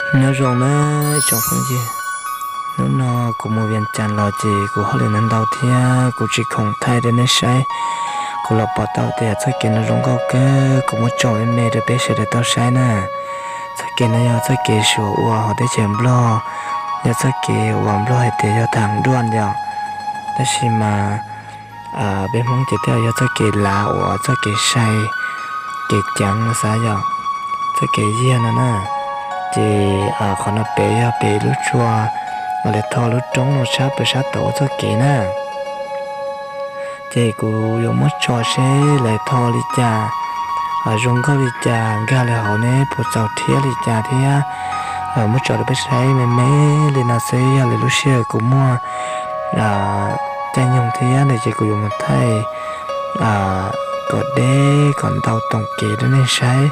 Nyob zoo na tsoom phooj ywg, hnub no kuv mus Vias Cas los ces kuv hauj lwm ntau ntau thiab kuv tsis khoom thaij rau nej saib. Kuv los pom tau tias txoj kev no zoo nkauj kawg, kuv muab tso me me rau peb sawv daws tau saib na. Txoj kev no yog txoj kev Suav ua hauv teb chaws Nplog, yog txoj kev uas Nplog hais tias yog thav duaj yom. Tab sis mas peb Hmoob ces thiaj yog txoj kev lav uas txoj kev sai, kev ceev xav yom, txoj kev yiag no na. Ces qhov no pem yog pem lub tsua uas lawv tho lub roob no sab plaws sab tod ua txoj kev na. Ces kuv yuav muab tso seb lawv tho li cas, zoo nkauj li cas, nkag lawv hauv ne puas txaus rhiab li cas thiab. Muab tso rau peb saib me me li no xwb, yog lwm lub sij hawm kuv muaj caij nyoog thiab no ces kuv yuav mus thaij kom deb kom ntau toom kev rau nej saib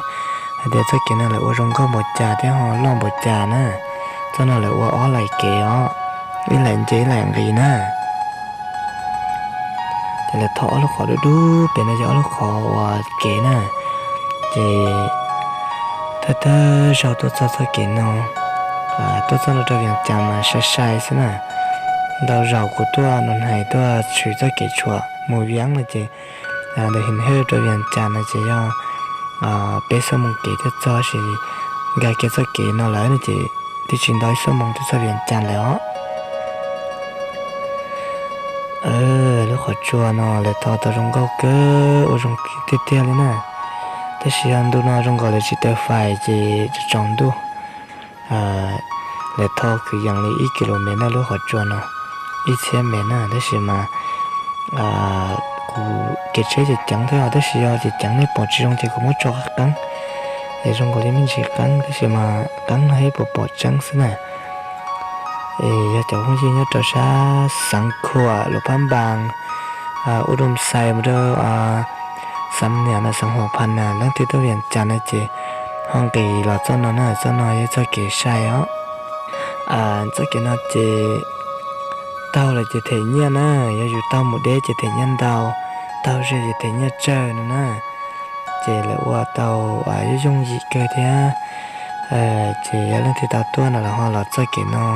hais tias txoj kev no lawv ua zoo nkauj npaum cas thiab ho loj npaum cas na. Txoj no lawv ua ob laim kev os, ib laim nce ib laim nqis na. Ces lawv tho ob lub qhov dub dub pem no yog ob lub qhov uas kev na. Ces thawj thawj zaug tuaj txog txoj kev no, tuaj txog no rau Vias Cas mas sai sai xwb na. Ntau zaus kuv tuaj Nus Hais tuaj tshwm txoj kev tshuam mus Vias no ces ntawm Him Hawj rau Vias Cas no ces yog peb xuab moos kev thiaj txog, sis nkag kiag txoj kev no lawm no ces twb tsis ntau ib xuab moos twb txog Vias Cas lawm os. Lub qhov tsua no lawv tho tau zoo nkauj kawg, ua zoo tiag tiag li na. Tab sis yog ntu no zoo nkaus lawv tsis taw fais ces tsaus ntuj. Lawv tho kwv yees li ib kis lus mev na, lub qhov tsua no ib txhiab mev na, tab sis mas kuv kev tsheb ces ceev thiab os, tab sis yog ces ceev nej pom tsis zoo ces kuv muab tso qeeb, es zoo nkaus li me ntsis qeeb tab sis mas qeeb no ib puas pom tseeb xwb na. Es yog cov phooj ywg nyob rau sab Xeev Khuam, Luam Phab Npas, U Doo Xais mus rau Xam Niam na, Xeev Huam Phas na, leej twg tuaj Vias Cas no ces ho nqis los txoj no na, txoj no yog txoj kev sai os. Txoj kev no ces taug lawm ces them nyiaj na, yog yus taug mus deb ces them nyiaj ntau, taug ze ces them nyiaj tsawg no na. Ces lawv ua tau yooj yooj yim kawg thiab. Ces yog leej twg tau tuaj no los ho los txoj kev no,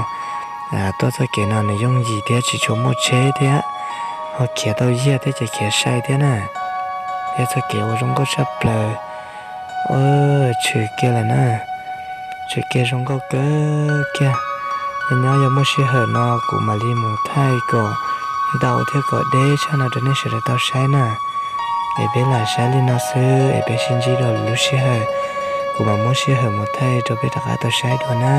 tuaj txoj kev no nws yooj yim thiab tsis tshua muaj tsheb thiab, ho khiav tau yiag thiab ces khiav sai thiab na. Yog txoj kev uas zoo nkauj tshaj plaws. Tshwm kiag lawm na, tshwm kiag zoo nkauj kawg kiag. Nyob yog muaj sij hawm no kuv mam li mus thaij kom ntau thiab kom deb tshaj no rau nej sawv daws tau saib na. Es peb lam saib li no xwb es peb sib ntsib dua lwm lub sij hawm, kuv mam muab sij hawm mus thaij rau peb rov qab tau saib dua na.